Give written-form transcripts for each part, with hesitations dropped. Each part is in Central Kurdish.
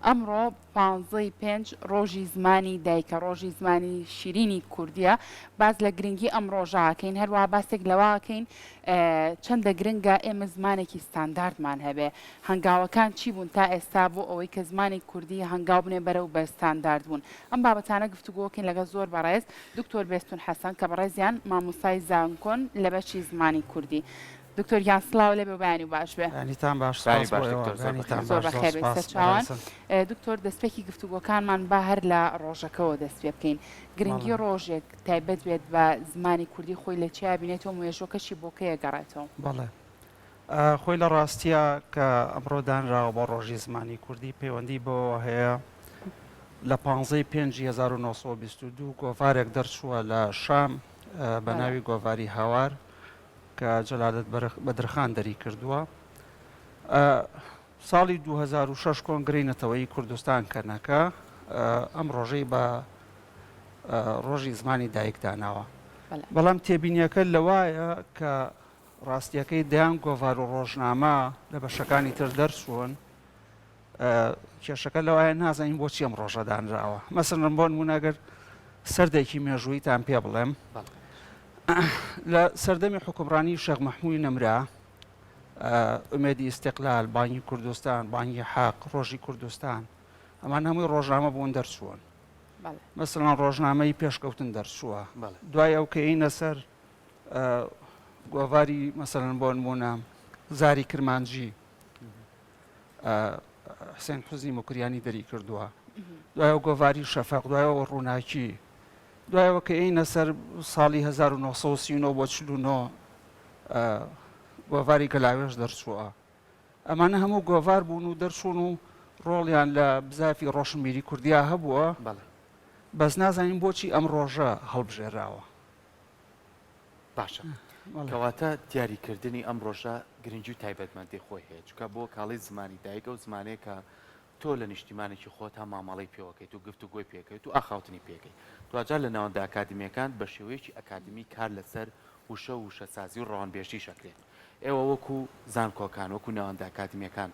ئەمڕۆ پانزەی پێنج ڕۆژی زمانی دایکە، ڕۆژی زمانی شیرینی کوردییە، باس لە گرنگی ئەم ڕۆژە ئەکەین، هەروەها باسێک لەوە ئەکەین چەندە گرنگە ئێمە زمانێکی ستانداردمان هەبێ، هەنگاوەکان چی بوون تا ئێستا بۆ ئەوەی کە زمانی کوردی هەنگاو بنێ بەرەو بە ستاندارد بوون. ئەم بابەتانە گفتوگۆکەین لەگەڵ زۆر بەڕێز دکتۆر بێستون حەسەن کە بەڕێزیان مامۆستای زانکۆن لە بەشی زمانی کوردی. دکتۆر گیان سڵاو لێ بێ و بەیانی باش بێ. بەیانیتان باش بەیانی سپاس باش بۆ ئێوە دکتۆر زۆر بەیانیتان بەخێر زۆر باش زۆر بەخێر بێی سپاس سەرچاوان. بەڕێزم. دکتۆر دەستپێکی گفتوگۆکانمان با هەر لە ڕۆژەکەوە دەست پێ بکەین. گرنگی بەڵێ. ڕۆژێک تایبەت بێت بە زمانی کوردی خۆی لە چیا بینێتەوە مێژووەکەشی بۆ کەی ئەگەڕێتەوە؟ بەڵێ. خۆی لە ڕاستیا کە ئەمڕۆ دانراوە بۆ ڕۆژی زمانی کوردی پەیوەندی بەوەوە هەیە لە پانزەی پێنجی 1922 گۆڤارێک دەرچووە لە شام بە ناوی گۆڤاری هاوار کە جەلادەت بەدرخان دەری کردووە. ساڵی 2006 کۆنگرەی نەتەوەیی کوردستان کەنەکە ئەم ڕۆژەی بە ڕۆژی زمانی دایک داناوە. بەڵام تێبینیەکە لەوایە کە ڕاستیەکەی دەیان گۆڤار و ڕۆژنامە لە بەشەکانی تر دەرچوون، کێشەکە لەوایە نازانین بۆچی ئەم ڕۆژە دانراوە. مەسەلەن بۆ نموونە گەر سەردێکی مێژوویتان پێ بڵێم، لە سەردەمی حوکمڕانی شێخ مەحموودی نەمرا، ئومێدی ئیستیقلال، بانگی کوردستان، بانگی حەق، ڕۆژی کوردستان، ئەمان هەمووی ڕۆژنامە بوون دەرچوون. مەسەلەن ڕۆژنامەی پێشکەوتن دەرچووە. دوای ئەو کە ئینە سەر گۆڤاری مەسەلەن بۆ نموونە زاری کرمانجی حسێن حوزنی موکریانی دەری کردووە دوایەوە گۆڤاری شەفەق دوایەوە ڕووناکی دوایەوە کە ئینە سەر ساڵی 1939 بۆ 49 گۆڤاری گەلاوێژ دەرچووە ئەمانە هەموو گۆڤار بوون و دەرچوون و ڕۆڵیان لە بزافی ڕۆشنبیری کوردیا هەبووە بەس نازانین بۆچی ئەم ڕۆژە هەڵبژێراوە باشە کەواتە دیاری کردنی ئەم ڕۆژە گرنگی و تایبەتمەندی خۆی هەیە چونکە بۆ کاڵی زمانی دایک ئەو زمانەیە کە تۆ لە نیشتیمانێکی خۆتا مامەڵەی پێوەکەیت و گفتوگۆی پێکەیت و ئاخاوتنی پێکەی دواجار لە ناوەندە ئەکادیمیەکان بە شێوەیەکی ئەکادیمی کار لەسەر وشە و وشەسازی و ڕەوانبێژیش ئەکرێت ئێوە وەکو زانکۆکان وەکو ناوەندە ئەکادیمیەکان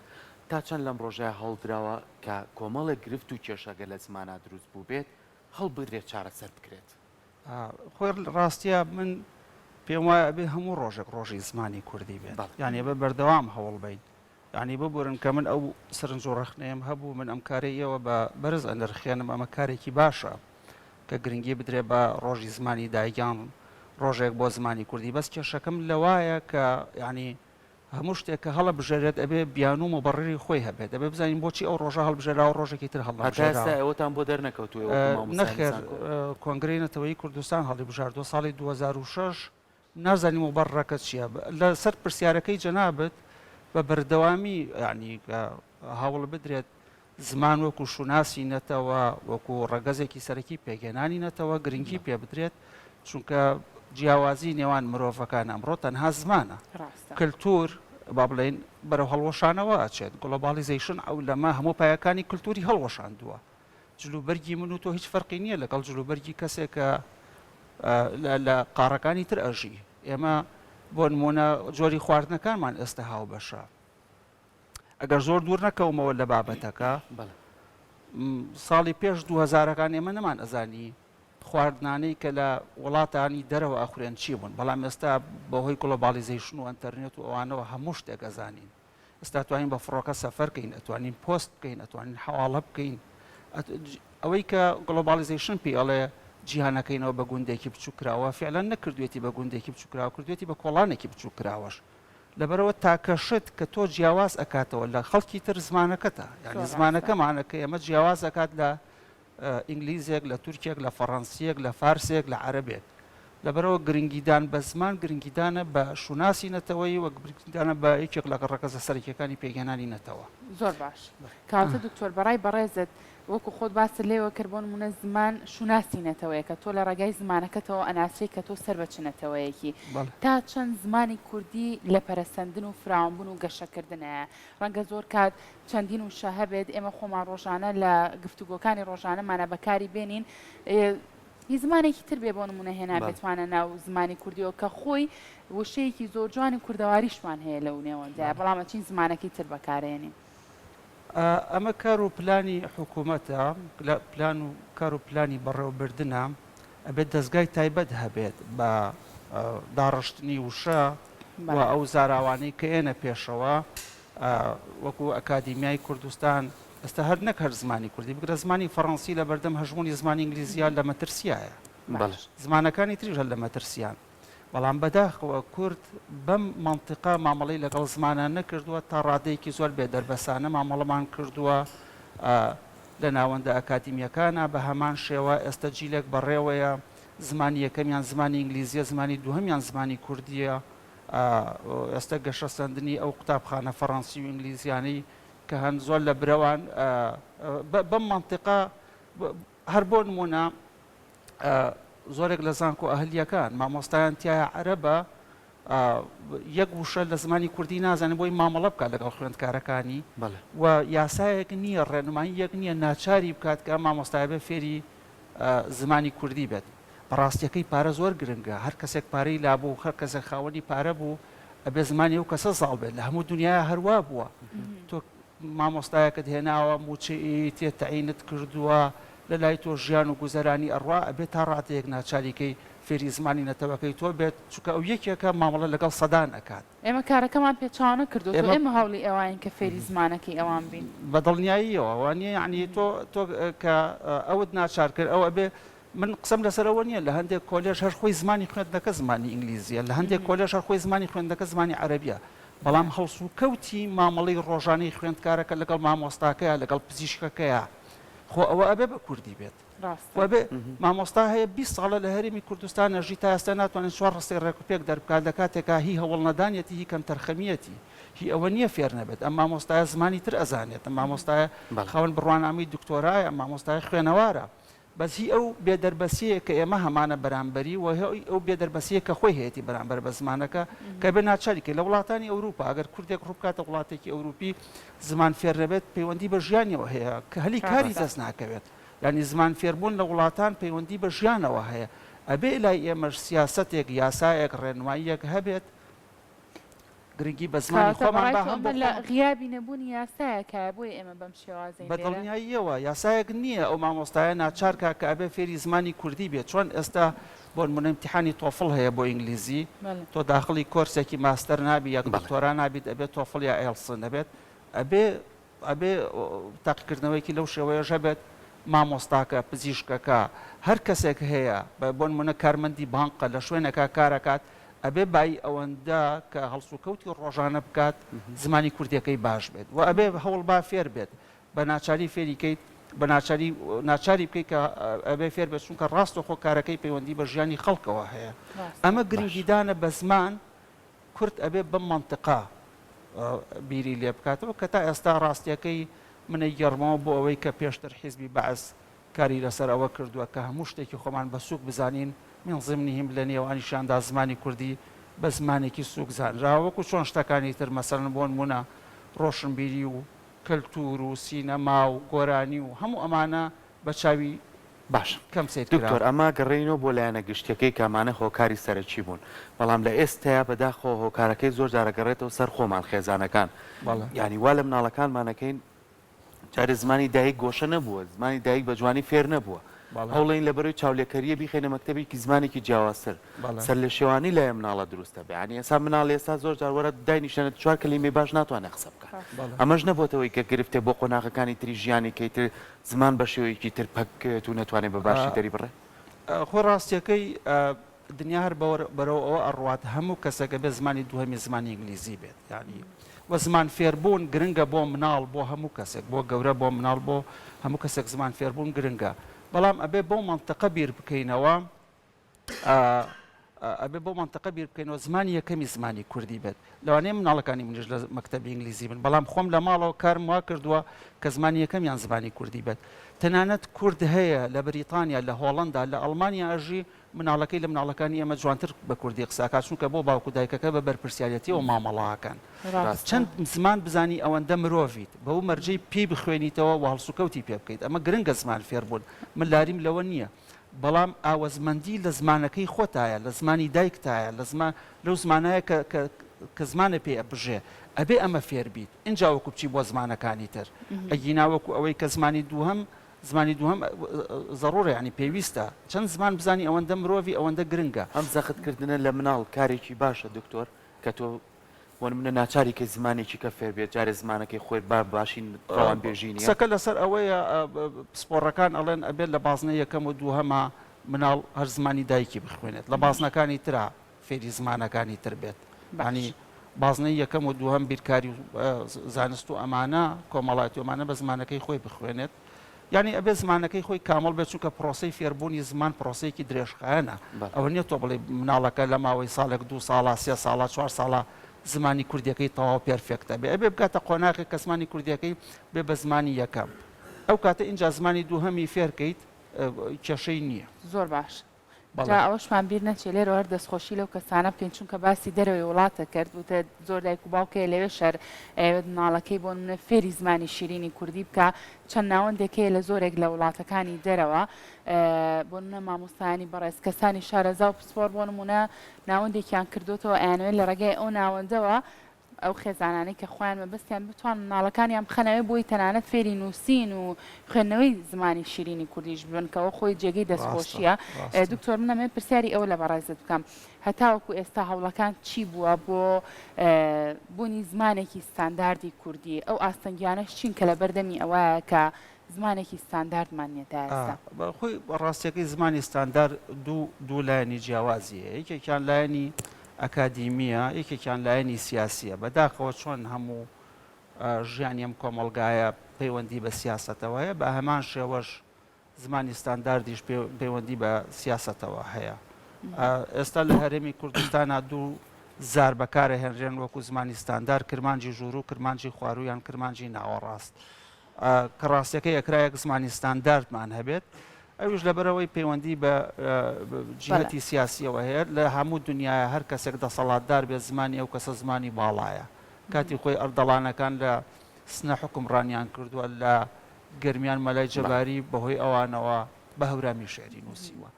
تا چەند لەم ڕۆژەیا هەوڵدراوە کە کۆمەڵێک گرفت و کێشە گەر لە زمانا دروست بووبێت هەڵبدرێت چارەسەر بکرێت؟ خۆی ڕاستیە من پێم وایە ئەبێ هەموو ڕۆژێک ڕۆژی زمانی کوردی بێت یعنی ئەبێ بەردەوام هەوڵ بین یعنی ببورن کە من ئەو سەرنج و ڕەخنەیەم هەبوو من ئەم کارەی ئێوە بە بەرز ئەنرخێنم ئەمە کارێکی باشە کە گرنگی بدرێ بە ڕۆژی زمانی دایکیان ڕۆژێک بۆ زمانی کوردی بەس کێشەکەم لەوایە کە یعنی هەموو شتێک کە هەڵەبژێرێت ئەبێ بیانوو و موبەڕیری خۆی هەبێت، ئەبێ بزانین بۆچی ئەو ڕۆژە هەڵبژێراوە ڕۆژێکی تر هەتا ئێستا هەڵنەبژێراوە. ئێوەتان بۆ دەرنەکەوتووە وەکو مامۆستایانی نەخێر زانکۆ؟ کۆنگرەی نەتەوەیی کوردستان هەڵیبژاردووە ساڵی 2006، نازانین موبەڕڕەکە چییە. لەسەر پرسیارەکەی جەنابت بە بەردەوامی یانی کە هەوڵ بدرێت زمان وەکو شوناسی نەتەوە، وەکو ڕەگەزێکی سەرەکی پێکهێنانی نەتەوە گرنگی پێ بدرێت، چونکە جیاوازی نێوان مرۆڤەکان ئەمڕۆ تەنها زمانە. ڕاستە. کلتور با بڵێین بەرەو هەڵوەشانەوە ئەچێت، گڵۆباڵیزەیشن عەولەمە هەموو پایەکانی کلتوری هەڵوەشاندووە. جلوبەرگی من و تۆ هیچ فەرقی نییە لەگەڵ جلوبەرگی کەسێک کە لە قاڕەکانی تر ئەژی. ئێمە بۆ نموونە جۆری خواردنەکانمان ئێستا هاوبەشە. ئەگەر زۆر دوور نەکەومەوە لە بابەتەکە ساڵی پێش دوهەزارەکان ئێمە نەمان ئەزانی خواردنانەی کە لە وڵاتانی دەرەوە ئەخورێن چی بوون بەڵام ئێستا بەهۆی globalization و ئەتەرنێت و ئەوانەوە هەموو شتێک ئەزانین ئێستا توانین بە فڕۆکە سەفەرکەین ئەتوانین پۆست بکەین ئەتوانین حواڵە بکەین ئەوەی کە globalization پێی ئەڵێ جیهانەکەینەوە بە گوندێکی بچووک کراوە فعلا نەکردوێتی بە گوندێکی بچووکراوە کردوێتی بە کۆڵانێکی بچووک کراوەش لەبەرئەوە تاکە شت کە تۆ جیاواز ئەکاتەوە لە خەڵکی تر زمانەکەتە یانی زمانەکەمانە کە ئێمە جیاواز ئەکات لە ئینگلیزێک لە تورکێک لە فەڕەنسیەک لە فارسێک لە عەرەبێک لەبەرئەوە گرنگیدان بە زمان گرنگیدانە بە شوناسی نەتەوەیی و گرنگیدانە بە یەکێک لە ڕەگەزە سەرەکیەکانی پێکهێنانی نەتەوە. زۆر باش کەواتە دکتۆر بەڕای بەڕێزت وەکو خۆت باست لێوە کرد بۆ نموونە زمان شوناسی نەتەوەیەکە تۆ لە ڕێگای زمانەکەتەوە ئەناسرێی کە تۆ سەر بە چ نەتەوەیەکی تا چەند زمانی کوردی لە پەرەسەندن و فراوانبوون و گەشەکردنایە ڕەنگە زۆر کات چەندین وشە هەبێت ئێمە خۆمان ڕۆژانە لە گفتوگۆکانی ڕۆژانەمانا بەکاری بێنین هی زمانێکی تر بێ بۆ نموونە هێنابێتمانە ناو زمانی کوردیەوە کە خۆی وشەیەکی زۆر جوانی کوردەواریشمان هەیە لەو نێوەندایە بەڵام ئەچین زمانەکەی تر بەکارێنین. ئەمە کار و پلانی حکوومەتە، پلان و کار و پلانی بەڕێوەبردنە، ئەبێت دەزگای تایبەت هەبێت بە داڕشتنی وشە و ئەو زاراوانەی کە ئێنە پێشەوە وەکو ئەکادیمیای کوردستان ئێستا هەر نەک هەر زمانی کوردی بگرە زمانی فەڕەنسی لە بەردەم هەژموونی زمانی ئینگلیزیا لە مەترسیایە زمانەکانی تریش هەر لە مەترسیان. بەڵام بەداخەوە کورد بەم مەنتیقە مامەڵەی لەگەڵ زمانا نەکردووە، تا ڕادەیەکی زۆر بێ دەربەسانە مامەڵەمان کردووە لە ناوەندە ئەکادیمییەکانا بە هەمان شێوە، ئێستە جیلێک بەڕێوەیە زمانی یەکەمیان زمانی ئینگلیزییە، زمانی دووهەمیان زمانی کوردییە، ئێستە گەشەسەندنی ئەو قوتابخانە فەڕەنسی و ئینگلیزیانەی کە هەن زۆر لە برەوان بەم مەنتیقە هەر بۆ نموونە زۆرێک لە زانکۆ ئەهلییەکان مامۆستایان تیایە عەرەبە یەک وشە لە زمانی کوردی نازانێت بۆی مامەڵە بکات لەگەڵ خوێندکارەکانی و یاسایەک نییە ڕێنماییەک نییە ناچاری بکات کە ئەم مامۆستایە بێ فێری زمانی کوردی بێت. بەڕاستیەکەی پارە زۆر گرنگە هەر کەسێک پارەی لابوو هەر کەسێک خاوەنی پارە بوو ئەبێ زمانی ئەو کەسە زاڵ بێت لە هەموو دنیایا هەر وا بووە تۆ مامۆستایەکت هێناوە مووچەی تێ تەعینت کردووە لە لای تۆ ژیان و گوزەرانی ئەڕوا ئەبێ تا ڕادەیەک ناچاری کەی فێری زمانی نەتەوەکەی تۆ بێت چونکە ئەو یەکێکە مامەڵە لەگەڵ سەدان ئەکات. ئێمە کارەکەمان پێچەوانە کردووەتەوە ئێمە هەوڵی ئەوەین کە فێری زمانەکەی ئەوان بین. بە دڵنیاییەوە وانیە یەعنی تۆ تۆ کە ئەوت ناچار کرد ئەو ئەبێ من قسەم لەسەر ئەوە نییە لە هەندێک کۆلێژ هەر خۆی زمانی خوێندنەکە زمانی ئینگلیزییە، لە هەندێک کۆلێژ هەر خۆی زمانی خوێندنەکە زمانی عەرەبییە، بەڵام هەڵسوکەوتی مامەڵەی ڕۆژانەی خوێندکارەکە لەگەڵ مامۆستاکەیا، لەگەڵ پزیشکەکەیا، خۆ ئەوە ئەبێ بە کوردی بێت. ڕاستە. خۆ ئەبێ مامۆستا هەیە 20 ساڵە لە هەرێمی کوردستان ئەژی تا ئێستا ناتوانێت چوار ڕستەی ڕێکوپێک دەربکات لە کاتێکا هی هەوڵنەدانیەتی هی کەمتەرخەمییەتی هی ئەوە نییە فێر نەبێت ئەم مامۆستایە زمانی تر ئەزانێت ئەم مامۆستایە خاوەن بڕوانامەی دکتۆرایە ئەم مامۆستایە خوێنەوارە بەس هی ئەو بێ دەربەسیەیە کە ئێمە هەمانە بەرامبەری و هی ئەو بێ دەربەسیەیە کە خۆی هەیەتی بەرامبەر بە زمانەکە کە بێ ناچاری کەی. لە وڵاتانی ئەوروپا ئەگەر کوردێک ڕوو بکاتە وڵاتێکی ئەوروپی زمان فێر نەبێت پەیوەندی بە ژیانیەوە هەیە کە هەلی کاری دەست ناکەوێت. یانی زمان فێربوون لە وڵاتان پەیوەندی بە ژیانەوە هەیە. ئەبێ لای ئێمەش سیاسەتێک، یاسایەک، ڕێنماییەک هەبێت گرنگی بە زمانی کەواتە خۆمان بەڕای با تۆ هەم بۆ ئەمە لە خۆمان. غیابی نەبوونی یاسایەکایە بۆیە ئێمە بەم شێوازەین بە لێرە؟ دڵنیاییەوە یاسایەک نییە ئەو مامۆستایە ناچار کا کە ئەبێ فێری زمانی کوردی بێت چۆن ئێستا بۆ نموونە ئیمتیحانی تۆفڵ هەیە بۆ ئینگلیزی بەڵێ. تۆ داخڵی کۆرسێکی ماستەر نابی یا بەڵێ. دکتۆرا نابیت ئەبێ تۆفڵ یا ئێڵس نەبێت ئەبێ ئەبێ تاقیکردنەوەیەکی لەو شێوەیەش هەبێت، مامۆستاکە، پزیشکەکە، هەر کەسێک هەیە، بۆ نموونە کارمەندی بانقە لە شوێنێکا کار ئەکات، ئەبێ بایی ئەوەندە کە هەڵسوکەوتی ڕۆژانە بکات زمانی کوردیەکەی باش بێت و ئەبێ هەوڵ با فێر بێت، بە ناچاری فێری کەیت، بە ناچاری ناچاری بکەیت کە ئەبێ فێر بێت، چونکە ڕاستەوخۆ کارەکەی پەیوەندی بە ژیانی خەڵکەوە هەیە. ئەمە گرنگیدانە بە زمان. کورد ئەبێ بەم مەنتقە بیری لێ بکاتەوە کە تا ئێستا ڕاستیەکەی من ئەیگێڕمەوە بۆ ئەوەی کە پێشتر حیزبی بەعس کاری لەسەر ئەوە کردووە کە هەموو شتێکی خۆمان بە سووک بزانین من ضمنهم لە نێوانیشیاندا زمانی کوردی بە زمانێکی سووک زانراوە وەکو چۆن شتەکانی تر مەسەلەن بۆ نموونە ڕۆشنبیری و کەلتوور و سینەما و گۆرانی و هەموو ئەمانە بە چاوی باشە کەم سەیر دکتۆر کراوە. ئەمە گەڕێینەوە بۆ لایەنە گشتیەکەی کە ئەمانە هۆکاری سەرەکی بوون بەڵام لە ئێستەیا بەداخەوە هۆکارەکەی زۆر جار ئەگەڕێتەوە سەر خۆمان خێزانەکان بەڵێ. یانی وا لە مناڵەکانمان ئەکەین جارێ زمانی دایک گۆشە نەبووە زمانی دایک بە جوانی فێر نەبووە بەڵێ. هەوڵێین لەبەرەی چاولێکەریە بیخەینە مەکتەبێکی زمانێکی جیاوازتر بەڵێ. سەرلێشێوانی لای مناڵە دروست ئەبێ یانی ئێستا مناڵ ئێستا زۆر جار وەرە داینیشێنە چوار کەلیمەی باش ناتوانێ قسە بکا بەڵێ. ئەمەش نەبۆتەوەی کە گرفتێ بۆ قۆناغەکانی تری ژیانی کەی تر زمان بە شێوەیەکی تر پەک بکەوێت و نەتوانێت بە باشی دەریبڕێ؟ خۆ ڕاستیەکەی دنیا هەر بەرەو ئەوە ئەڕوات هەموو کەسێک ئەبێ زمانی دووهەمی زمانی ئینگلیزی بێت یانی وە زمان فێربوون گرنگە بۆ مناڵ بۆ هەموو کەسێک بۆ گەورە بۆ مناڵ بۆ هەموو کەسێک زمان فێربوون گرنگە بەڵام ئەبێ بەو مەنتقە بیر بکەینەوە ئەبێ بۆ مەنتقە بیر بکەینەوە زمانی یەکەمی زمانی کوردی بێت لەوانەیە مناڵەکانی منیش لە مەکتەبی ئینگلیزی بن بەڵام خۆم لە ماڵەوە کارم وا کردووە کە زمانی یەکەمیان زمانی کوردی بێت تەنانەت کورد هەیە لە بریتانیا لە هۆڵندا لە ئەڵمانیا ئەژی مناڵەکەی لە مناڵەکانی ئێمە جوانتر بە کوردی قساکات چونکە بۆ باوک و دایکەکە بە بەرپرسیارەتیەوە مامەڵاکەن چەند زمان بزانی ئەوەندە مرۆڤیت بەو مەرجەی پێی بخوێنیتەوە و هەڵسوکەوتی پێ بکەیت ئەمە گرنگە زمان فێربوون من لاریم لەوە نییە بەڵام ئاوەزمەندی لە زمانەکەی خۆتایە، لە زمانی دایکتایە، لە زمان لەو زمانایە کە کە. کە زمانە پێ ئەپژێ ئەبێ ئەمە فێر بیت ئینجا وەکو بچی بۆ زمانەکانی تر ئەگینا وەکو ئەوەی کە زمانی دووهەم زمانی دووهەم زەڕوورە یانی پێویستە چەند زمان بزانی ئەوەندە مرۆڤی ئەوەندە گرنگە. ئەم زەخت کردنە لە مناڵ کارێکی باشە دکتۆر کە تۆ بۆ نمونە ناچاری کەی زمانێکی کە فێر بێت جارێ زمانەکەی خۆی با باشی ڕەوانبێژی نیە. قسەکە لەسەر ئەوەیە پسپۆڕەکان ئەڵێن ئەبێت لە بازنەی یەکەم و دووهەما مناڵ هەر زمانی دایکی بخوێنێت لە بازنەکانی ترا فێری زمانەکانی تر بێت یانی بازنەی یەکەم و دووهەم بیرکاری و زانست و ئەمانە کۆمەڵایەتی و ئەمانە بە زمانەکەی خۆی بخوێنێت یانی ئەبێ زمانەکەی خۆی کامڵ بێت چونکە پرۆسەی فێربوونی زمان پرۆسەیەکی درێژخایەنە ئەوە نییە تۆ بڵێ مناڵەکە لە ماوەی ساڵێک دوو ساڵە سێ ساڵە چوار ساڵە زمانی کوردیەکەی تەواو perfect ە بێ ئەبێ بگاتە قۆناغێک کە زمانی کوردیەکەی بێ بە زمانی یەکەم ئەو کاتە ئینجا زمانی دووهەمی فێرکەیت کێشەی نییە. زۆر باش جا ئەوەشمان بیر نەچێ لێرەوە هەر دەستخۆشی لەو کەسانە بکەین چونکە باسی دەرەوەی وڵاتە کرد وتە زۆر دایک و باوک هەیە لەوێ شەر ئەیەوێت مناڵەکەی بۆ نمونە فێری زمانی شیرینی کوردی بکا چەند ناوەندێک هەیە لە زۆرێک لە وڵاتەکانی دەرەوە بۆ نمونە مامۆستایانی بەڕێز کەسانی شارەزا و پسپۆر بۆ نمونە ناوەندێکیان کردوتەوە ئەیانەوێت لە ڕێگای ئەو ناوەندەوە ئەو خێزانانەی کە خۆیان مەبەستیان بتوان مناڵەکانیان بخەنەوێ بۆی تەنانەت فێری نووسین و خوێندنەوەی زمانی شیرینی کوردیش ببن کە ئەوە خۆی جێگەی دەستخۆشییە. دکتۆر من ئەمەوێ پرسیاری ئەوە لە بەڕێزت بکەم هەتاوەکو ئێستا هەوڵەکان چی بووە بۆ بوونی زمانێکی ستانداردی کوردی ئەو ئاستەنگیانەش چین کە لەبەردەمی ئەوایە کە زمانێکی ستانداردمان نیە تا ئێستا؟ خۆی ڕاستیەکەی زمانی ستاندارد دوو لایەنی جیاوازی هەیە، یەکێکیان لایەنی ئەکادیمییە، یەکێکیان لایەنی سیاسییە. بەداخەوە چۆن هەموو ژیانی ئەم کۆمەڵگایە پەیوەندی بە سیاسەتەوە هەیە، بە هەمان شێوەش زمانی ستانداردیش پەیوەندی بە سیاسەتەوە هەیە. ئێستا لە هەرێمی کوردستانا دوو زار بەکارەهێنرێن وەکو زمانی ستاندار، کرمانجی ژووروو، کرمانجی خواروو یان کرمانجی ناوەڕاست. کە ڕاستیەکەی ئەکرا یەک زمانی ستانداردمان هەبێت ئەویش لەبەرئەوەی پەیوەندی بە جیهەتی سیاسیەوە هەیە لە هەموو دنیاە هەر کەسێک دەسەڵاتدار بێت زمانی ئەو کەسە زمانی باڵایە کاتی خۆی ئەردەڵانەکان لە سنە حوکمڕانیان کردووە لە گەرمیان مەلای جەباری بەهۆی ئەوانەوە بە هەورامی شیعری نووسیوە.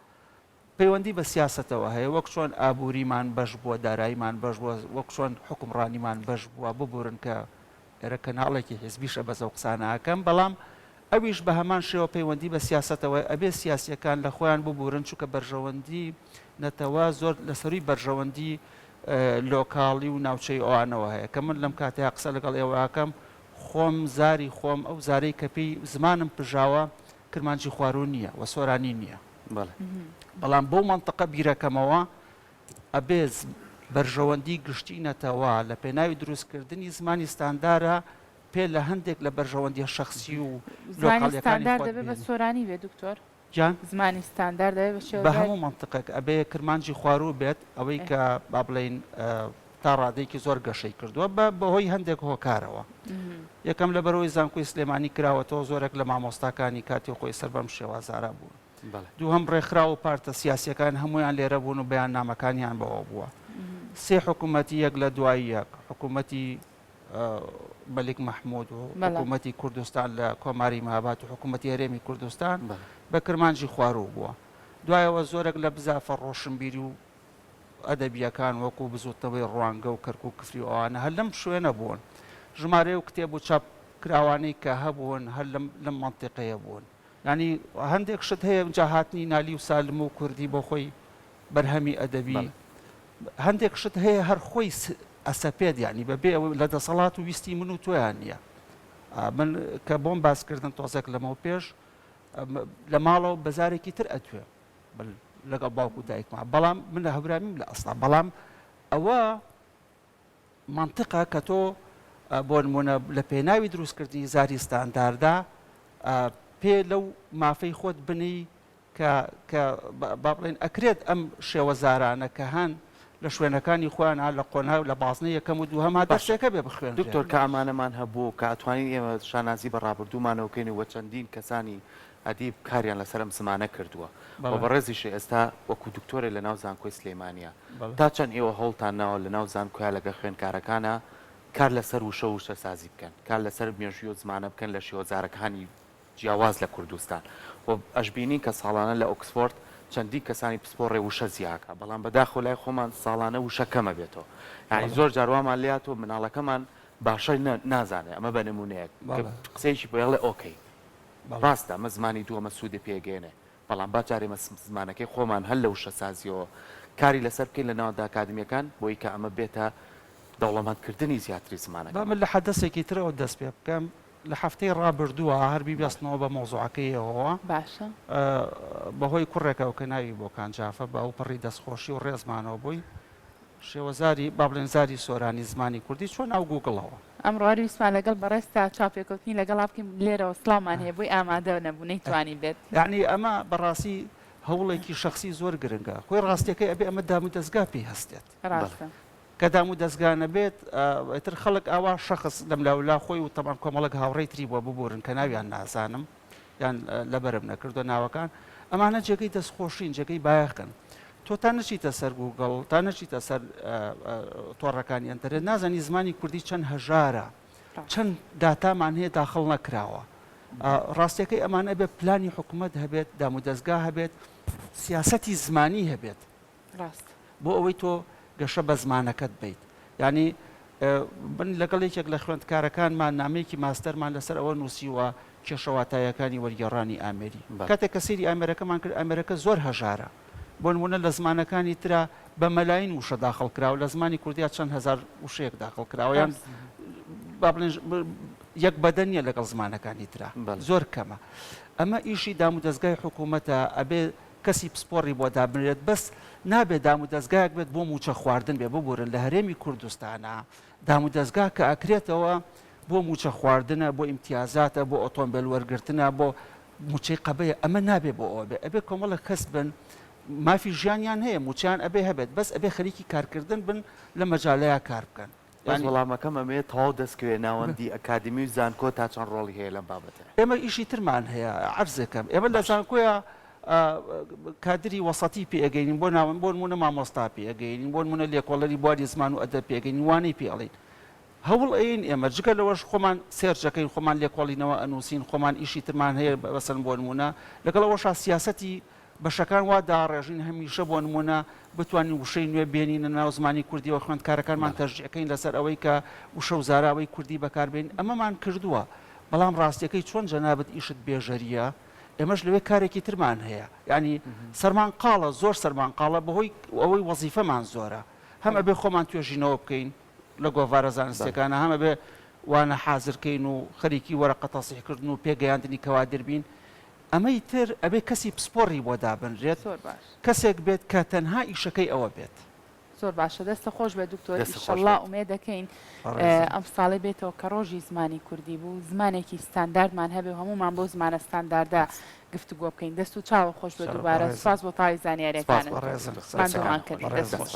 پەیوەندی بە سیاسەتەوە هەیە، وەک چۆن ئابووریمان بەش بووە، داراییمان بەش بووە، وەک چۆن حوکمڕانیمان بەش بووە، ببورن کە ئێرە کەناڵێکی حیزبیشە بەس ئەو قسانە ئەکەم، بەڵام ئەویش بە هەمان شێوە پەیوەندی بە سیاسەتەوە هەیە، ئەبێ سیاسییەکان لە خۆیان ببورن، چونکە بەرژەوەندی نەتەوە زۆر لە سەرووی بەرژەوەندی لۆکاڵی و ناوچەیی ئەوانەوە هەیە، کە من لەم کاتەیا قسە لەگەڵ ئێوە ئەکەم خۆم زاری خۆم ئەو زارەی کە پێی زمانم پژاوە کرمانجی خواروو نییە و سۆرانی نییە. بەڵێ. بەڵام بەو مەنتقە بیرەکەمەوە ئەبێ بەرژەوەندی گشتی نەتەوە لە پێناوی دروستکردنی زمانی ستاندارە پێ لە هەندێک لە بەرژەوەندیە شەخسی و زمانی لۆکاڵیەکانی ستاندار خۆت دەبێ بە بهێنی. سۆرانی بێ دکتۆر؟ گیان؟ زمانی ستاندار دەبێ بە بە شێوەزاری. هەموو مەنتقێک ئەبێ کرمانجی خواروو بێت ئەوەی کە با بڵێین تا ڕادەیەکی زۆر گەشەی کردووە بە بەهۆی هەندێک هۆکارەوە. یەکەم لەبەرئەوەی زانکۆی سلێمانی کراوەتەوە زۆرێک لە مامۆستاکانی کاتی خۆی سەر بەم شێوازارە بوون. دووهەم ڕێکخراو و پارتە سیاسیەکان هەموویان لێرە بوون و بەیاننامەکانیان بەوە بووە. سێ حکوومەتی یەک لە دوای یەک، حکوومەتی مەلیک مەحموود و حکوومەتی کوردستان لە کۆماری مهاباد و حکوومەتی هەرێمی کوردستان بە کرمانجی خواروو بووە. دوایەوە زۆرێک لە بزافە ڕۆشنبیری و ئەدەبییەکان وەکوو بزووتنەوەی ڕوانگە و کەرکووک کفری و ئەوانە هەر لەم شوێنە بوون. ژمارەی ئەو کتێب و چاپ کراوانەی کە هەبوون هەر لەم لەم مەنتیقەیە بوون. یانی هەندێک شت هەیە ئینجا هاتنی نالی و سالم و کوردی بۆ خۆی بەرهەمی ئەدەبی هەندێک شت هەیە هەر خۆی ئەسەپێت یانی بەبێ ئەوەی لە دەسەڵات و ویستی من و تۆیان نییە. من کە بۆم باس کردن تۆزێک لەمەو پێش لە ماڵەوە بە زارێکی تر ئەدوێم. لەگەڵ باوک و دایکما بەڵام من لە هەورامیم لە ئەسڵا بەڵام ئەوە مەنتقە کە تۆ بۆ نمونە لە پێناوی دروستکردنی زاری ستانداردا پێ لەو مافەی خۆت بنی کە کە با بڵێن ئەکرێت ئەم شێوەزارانە کە هەن لە شوێنەکانی خۆیان لە قۆناغ لە بازنەی یەکەم و دووهەما باشە دەرسێکە بێ بخوێنرێ. دکتۆر کە ئەمانەمان هەبوو کە ئەتوانین ئێمە شانازی بە ڕابردوومانەوە بکەین و چەندین کەسانی ئەدیب کاریان لەسەر ئەم زمانە کردووە و بەڵێ. بەڕێزیشە ئێستا وەکو دکتۆرێ لە ناو زانکۆی سلێمانیە بەڵێ. تا چەند ئێوە هەوڵتان ناوە لە ناو زانکۆیا لەگەڵ خوێندکارەکانا کار لەسەر وشە و وشەسازی بکەن کار لەسەر مێژووی ئەو زمانە بکەن لە شێوەزارەکانی جیاواز لە کوردستان و ئەشبینین کە ساڵانە لە ئۆکسفۆرد. چەندین کەسانی پسپۆڕێ وشە زیاکا بەڵام بەداخەوە لای خۆمان ساڵانە وشە کەمە بێتەوە یانی زۆر جار وامان لێهاتووە مناڵەکەمان باشە نازانێ ئەمە بە نمونەیەک قسەیەکی بۆ ئەڵێ okay ڕاستە ئەمە زمانی دووەمە سوودی پێگەێنێ بەڵام با جارێ مە زمانەکەی خۆمان هەر لە وشەسازیەوە کاری لەسەر بکەین لە ناوەندە ئەکادمیەکان بۆی کە ئەمە بێتە دەوڵەمەندکردنی زیاتری زمانەکەمان. با من لە حەدەسێکی ترەوە دەست پێ بکەم، لە هەفتەی ڕابردووە هەر بیبەستمەوە بە مەوزوعەکەیەوە، باشە. بەهۆی کوڕێکەوە کە ناوی بۆکان جافە بە ئەوپەڕی دەستخۆشی و ڕێزمانەوە بۆی، شێوەزاری، با بڵێین زاری سۆرانی زمانی کوردی چووە ناو گووگڵەوە. ئەمڕۆ هەر ویستمان لەگەڵ بەڕێزتا چاوپێکەوتنی لەگەڵا بکەین، لێرەوە سڵاومان هەیە بۆی ئامادە نەبوو نەیتوانی بێت. یەعنی ئەمە بەڕاستی هەوڵێکی شەخسی زۆر گرنگە، خۆی ڕاستیەکەی ئەبێ ئەمە دامودەزگا پێی هەستێت. ڕاستە. کە دامودەزگا نەبێت ئیتر خەڵک ئاوا شەخس لەملاولا خۆی و تەبعەن کۆمەڵێک هاوڕێی تری بووە ببورن کە ناویان نازانم یان لەبەرم نەکردووە ناوەکان ئەمانە جێگەی دەستخۆشین جێگەی بایەخن تۆ تا نەچیتە سەر گوگڵ تا نەچیتە سەر تۆڕەکانی ئەنتەرنێت نازانی زمانی کوردی چەند هەژارە چەند داتامان هەیە داخڵ نەکراوە ڕاستیەکەی ئەمان ئەبێ پلانی حکوومەت هەبێت دامودەزگا هەبێت سیاسەتی زمانی هەبێت ڕاستە. بۆ ئەوەی تۆ گەشە بە زمانەکەت بەیت. یانی من لەگەڵ یەکێک لە خوێندکارەکانمان نامەیەکی ماستەرمان لەسەر ئەوە نووسیوە کێشە واتاییەکانی وەرگێڕانی ئامێری. کاتێک کە سەیری ئامێرەکەمان کرد ئامێرەکە زۆر هەژارە. بۆ نموونە لە زمانەکانی ترا بە مەلاین وشە داخڵ کراوە لە زمانی کوردیا چەند هەزار وشەیەک داخڵ کراوە یان با بڵێن یەک بەدەن نییە لەگەڵ زمانەکانی ترا زۆر کەمە. ئەمە ئیشی دامودەزگای حکوومەتە ئەبێ کەسی پسپۆڕی بۆ دابنرێت بەس نابێت دامودەزگایەک بێت بۆ مووچە خواردن بێ ببورن لە هەرێمی کوردستانا دامودەزگا کە ئەکرێتەوە بۆ مووچە خواردنە بۆ ئیمتیازاتە بۆ ئۆتۆمبێل وەرگرتنە بۆ مووچەی قەبەیە ئەمە نابێ بۆ ئەوە بێ ئەبێ کۆمەڵێک کەس بن مافی ژیانیان هەیە مووچەیان ئەبێ هەبێت بەس ئەبێ خەریکی کارکردن بن لە مەجالەیا کار بکەن. بەس وەڵامەکەم ئەمەیە تەواو دەستکەوێ ناوەندی ئەکادیمی و زانکۆ تا چەند ڕۆڵی هەیە لەم بابەتەیا؟ ئێمە ئیشی ترمان هەیە عەرزەکەم ئێمە لە زانکۆیا کادری وەسەتی پێ ئەگەینین بۆ ناوەند بۆ نموونە مامۆستا پێ ئەگەینین بۆ نموونە لێکۆڵەری بواری زمان و ئەدەب پێ ئەگەینین وانەی پێ ئەڵێین هەوڵ ئەیەین ئێمە جگە لەوەش خۆمان search ئەکەین خۆمان لێکۆڵینەوە ئەنووسین خۆمان ئیشی ترمان هەیە مەسەلەن بۆ نموونە لەگەڵ ئەوەشا سیاسەتی بەشەکان وا داڕێژین هەمیشە بۆ نموونە بتوانین وشەی نوێ بێنینە ناو زمانی کوردیەوە خوێندکارەکانمان تەشجیع کەین لەسەر ئەوەی کە وشە و زاراوەی کوردی بەکار بێنین ئەمەمان کردووە بەڵام ڕاستیەکەی چۆن جەنابت ئیشت بێژەریە ئێمەش لەوێ کارێکی ترمان هەیە یانی سەرمان قاڵە زۆر سەرمان قاڵە بەهۆی ئەوەی وەزیفەمان زۆرە هەم ئەبێ خۆمان توێژینەوە بکەین لە گۆڤارە زانستیەکانا هەم ئەبێ وانە حازر کەین و خەریکی وەرەقە تەسیح کردن و پێگەیاندنی کەوادر بین ئەمەی تر ئەبێ کەسی پسپۆڕی بۆ دابنرێت، زۆر باش. کەسێک بێت کە تەنها ئیشەکەی ئەوە بێت. زۆر باشە دەستت خۆش بێت دکتۆر دەستت خۆش ئیشەڵا بێت. ئومێدەکەین بەڕێزم. ئەم ساڵەی بێتەوە کە ڕۆژی زمانی کوردی بوو زمانێکی ستانداردمان هەبێ و هەموومان بەو زمانە ستانداردە گفتوگۆ بکەین دەست و چاوت خۆش بێت سەر دووبارە بەڕێزم. سوپاس بۆ تەواوی سپاس زانیاریەکانت بۆ بەڕێزم. دکتۆر ماندوومان سەرچاوە کردی بەڕێزم. دەست خۆش.